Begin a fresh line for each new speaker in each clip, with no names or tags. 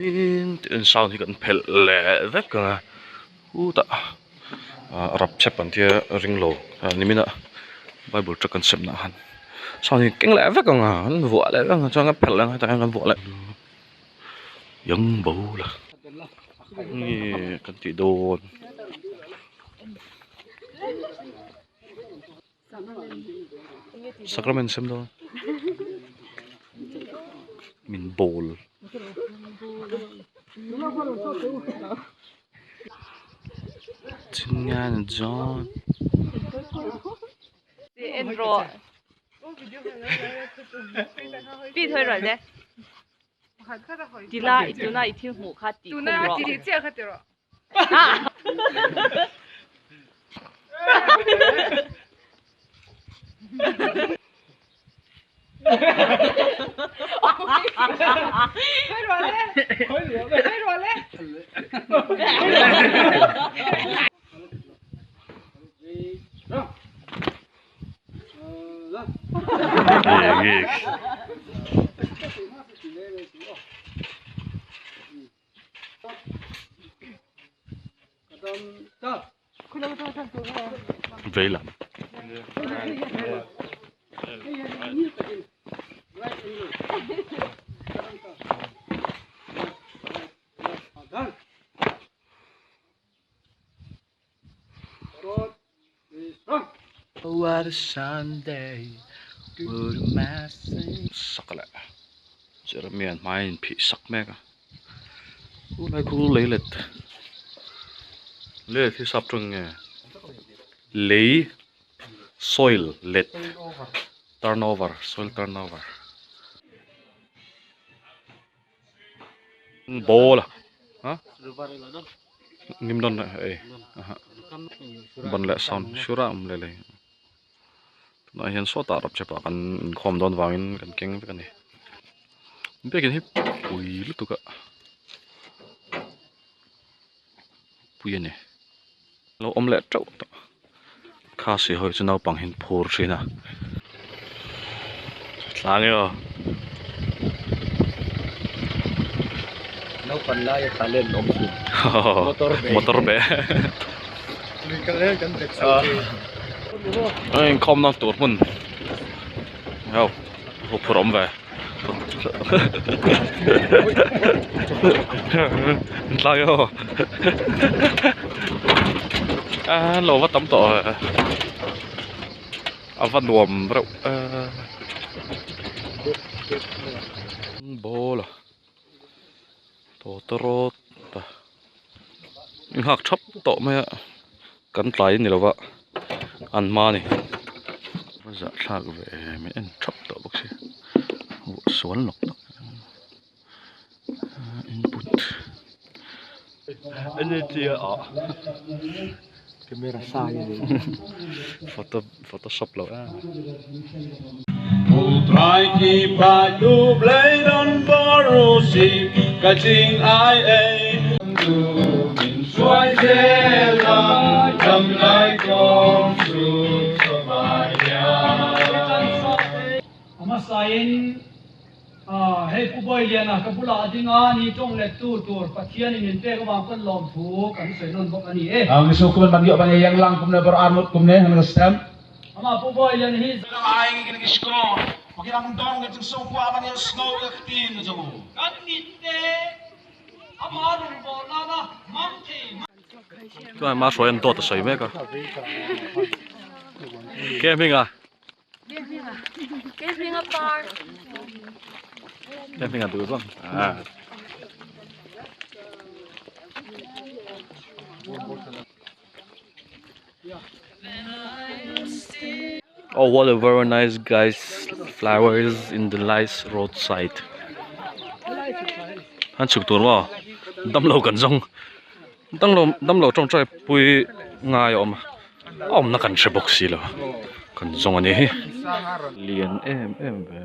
Tin sound hi kan phelh leh vek ang a khutah ah rap chep an tia ring lo nimin a bible truck kan sem nah khan sound hi keng leh vek ang a an vuah leh vek ang a chuan kan phelh leh ang a hetah hian kan vuah leh yang bo la nge kan tih dawn. Sacrament sem dawn min bawl chingan John
en rawh pi thawi rawh le tila i tuna i thil hmuh kha tih khum rawh.
Vei lam. What a Sunday, what a message. Sak leh Jeremiah hmai in phih sak mek a khulai khu lei let lei let hi sap tawng nge lei soil let turnover soil turnover ball a ha ngim dawn ei ban leh sound sure a awm leh lei tunah hian sawtah rap chepah kan inkhawm dawn vangin kan keng vek a ni biakin hi pui lutuk a pui a ni lo awm leh teuh tawh khasi ho hi chu naupang hi an phur thin a tlang e aw.
Naupan laia talent awm thin motor be
motor be
lui kal hian kan bet chho thin
a inkhawmna tur hmun ho huphurh awm ve tlang e aw a lo va tam tawh ve a va nuam reuh e ball a tawtawrawt a nghak thap tawh mai a kan tlai a ni lo va an hma a ni a zahthlak ve em en thap tawh bawk sia vuah sual nawk nawk input
camera sai a ni
photo photoshop lo em.
A hmasain hei Pu Bawiliana ka bulah a ding a, ni tawng let tu tur Pathianin min pek avang pawn lawmthu kan sawi nawn bawk a ni e. Amah Pu Bawiliana hi. Kan mitte amah rawngbâwl nana hmang thei.
Chuan ma hruai an dawt a sawi mek a. Ke hminga.
Ke hminga. Ke hminga par.
Ke hminga duh zawng. Ah. Oh what a very nice guys flowers in the nice roadside. An chhuk tur maw damlo kan zawng damlo damlo tawngtai pui ngai a awm a a awmna kan hre bawk si lo kan zawng a ni hi. Lian em em ve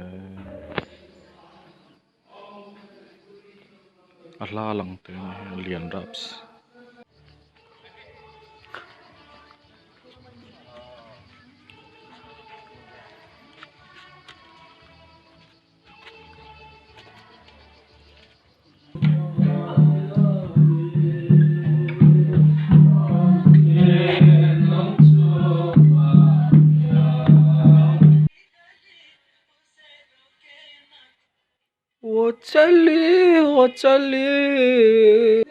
a hla lang te a ni hi lian raps. 这里，我这里。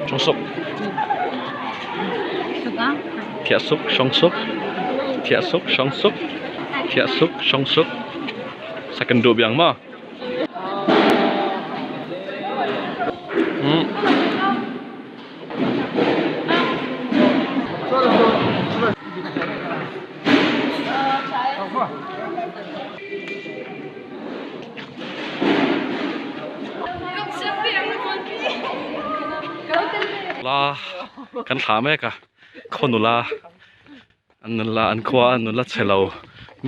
Sawng suk. Thiah suk, sawng suk. Thiah suk, sawng suk. Thiah suk, sawng suk. Second duh biang maw? La kan thla mek a khaw nula an nula an khua a nula chhe lo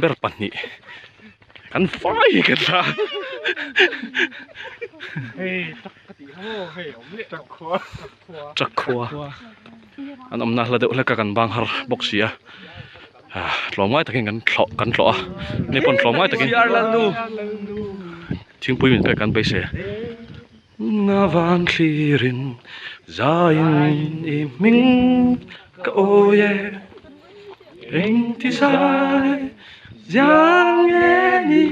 ber pahnih kan fai kan thla truck khua an awmna hla deuh hlek a kan bang har bawk si a tlawm ngai takin kan thlawh kan tlawh a ni pawn tlawm ngai takin thingpui min pek kan beisei a na van thlirin zaiin i hming ka awi e engti zai ziang nge ni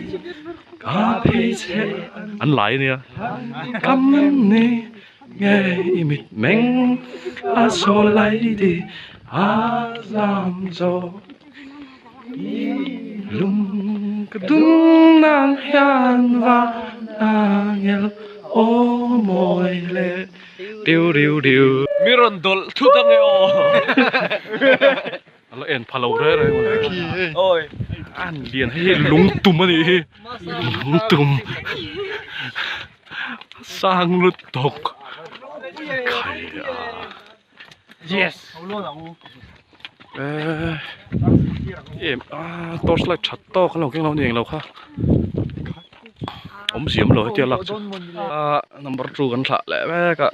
ka phei che an lai ania kam ni nge i mit meng a saw lai di a zam zo lung ka dum nan hian va angel aw mawi le tiu riu riu. Mi rawn dawlh thut ang e aw. A la en pha lo re re maw le. An lian hei hi lungtum a nih hi lungtum. Sang lutuk khai a. Yes. Eh em a torch light that tawk an lo keng lo ni englo kha. Awm ziam lo hetia lak chu. A number 2 kan thlah leh mek a.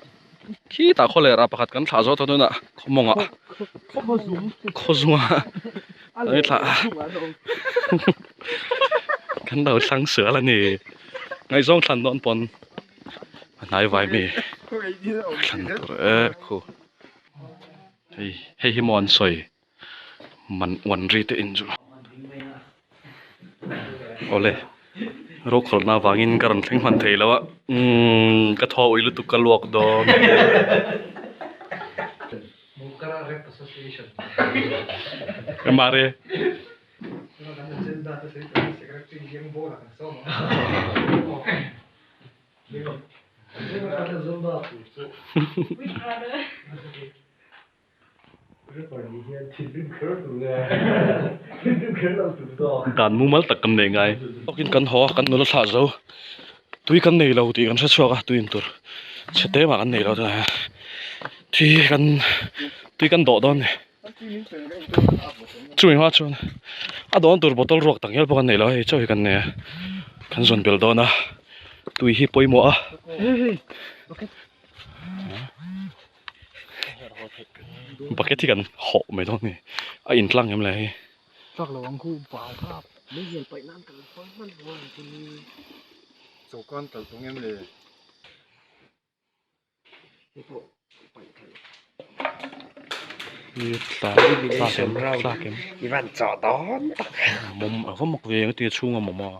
Khitah khaw leh rah pakhat kan thlah zawt a tunah khaw mawngah khaw zungah an i thlah a. Kan lo thlang sual a ni. Ngaihzawng thlan dawn pawn a hnai vai mi thlan tur e khu hei hei hi maw an sawi man uan ri te in chu awle rokhawlhna avangin ka rawn thleng hman thei lo a umm ka thaw ui lutuk ka luak dawn. Mare. Dan mumal tak kan nei ngai. Tawkin kan haw a, kan nula thlah zo. Tui kan nei lo tih kan hre chhuak a, tui in tur chhe te mah kan nei lo chuan tui kan tui kan dawh dawn a ni. Chumi hma chuan a dawn tur bottle ruak tak ngial pawh kan nei lo a, hei chauh hi kan nei a, kan zawn belh dawn a, tui hi pawimawh a. Bucket hi kan hawh mai dawn a ni, a intlang em le hei. Mawm a va mak ve ang tia chhunga mawm a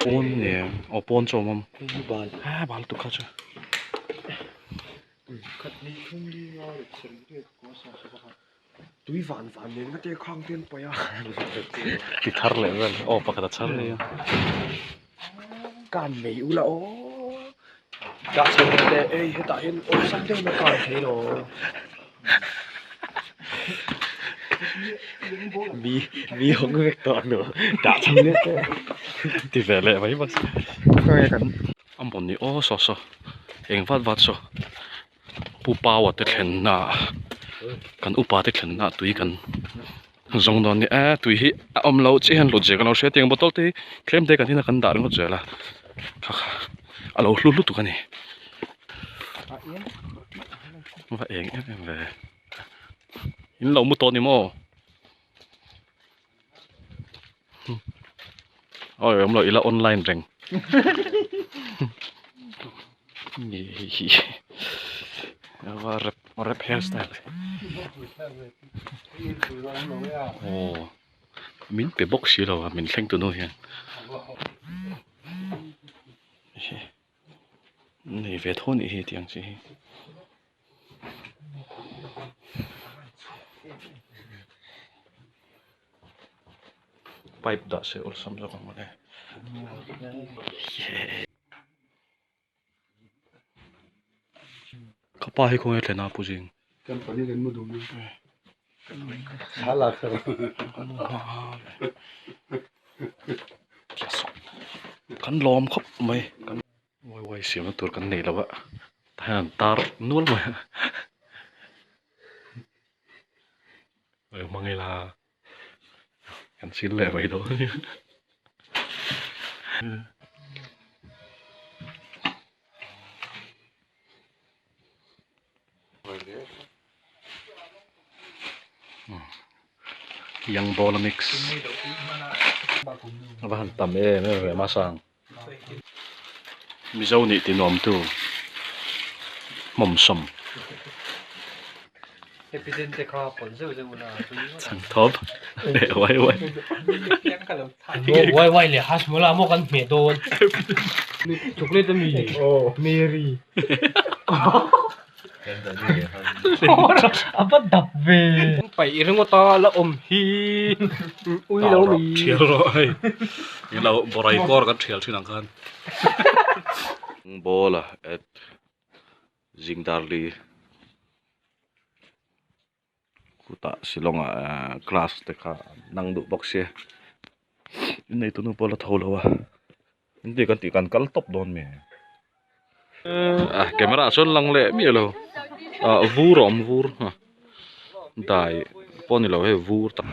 pawn nge aw pawn chu a awm a bal lutuk kha chu.
Tui van van nen nga te khang te an paih a.
Ti thar leh vel aw pakhat a chhar hei a.
Kan nei ula aw. Dah chho ve teh ei hetah hian awlsam deuhin a kan thei lo.
Mi mi hawng vek tawh a hnu dah chho leh teh. Ti ve leh mai bawk si. A mawn ni aw saw saw eng vat vat saw. Pu Paua te thlenna kan upa te thlenna tui kan zawng dawn a ni e tui hi a awm loh chiah hian lut zel kan lo hria tiang bottle te hi tlem te kan in a kan dah ringawt zel a kha kha a lo hlu lutuk a ni va eng em em ve in lo mu tawh ni maw Awi awm lo ila online reng ava rep rep hairstyle aw min pe bawk si lo a min thleng tu nu hian nei ve tho anih hi tiang chi hi. Pipe dah se awlsam zawk ang mawle. Ka pa hi khawnge thlen a Pu Zing. Kan lawm khawp mai. Wai wai siamna tur kan nei lo a tah hian an tar nual mai a eng hmang ila kan chil leh mai dawn a nia. Young ball a mix a va han tam em em ve hmasang. Mizo nih ti nuamtu hmawmsawm. Chhangthawp leh uai uai.
Uai uai leh hasmula maw kan hmeh dawn. Chocolate ami. Mary. A va dap ve. Paih ringawt a la awm hi ui lo mi.
Thial rawh hei. Eng lo borai kawr kan thial thin ang khan. Ball a at Zingdarli khutah Shillong ah class te kha an nang duh bawk sia. Innei tunu pawh la tho lo a. Engti kan tih kan kal tawp dawn mi ah camera ah chuan lang leh miah lo ah vur a awm vur dai pawh ni lo hei vur tak.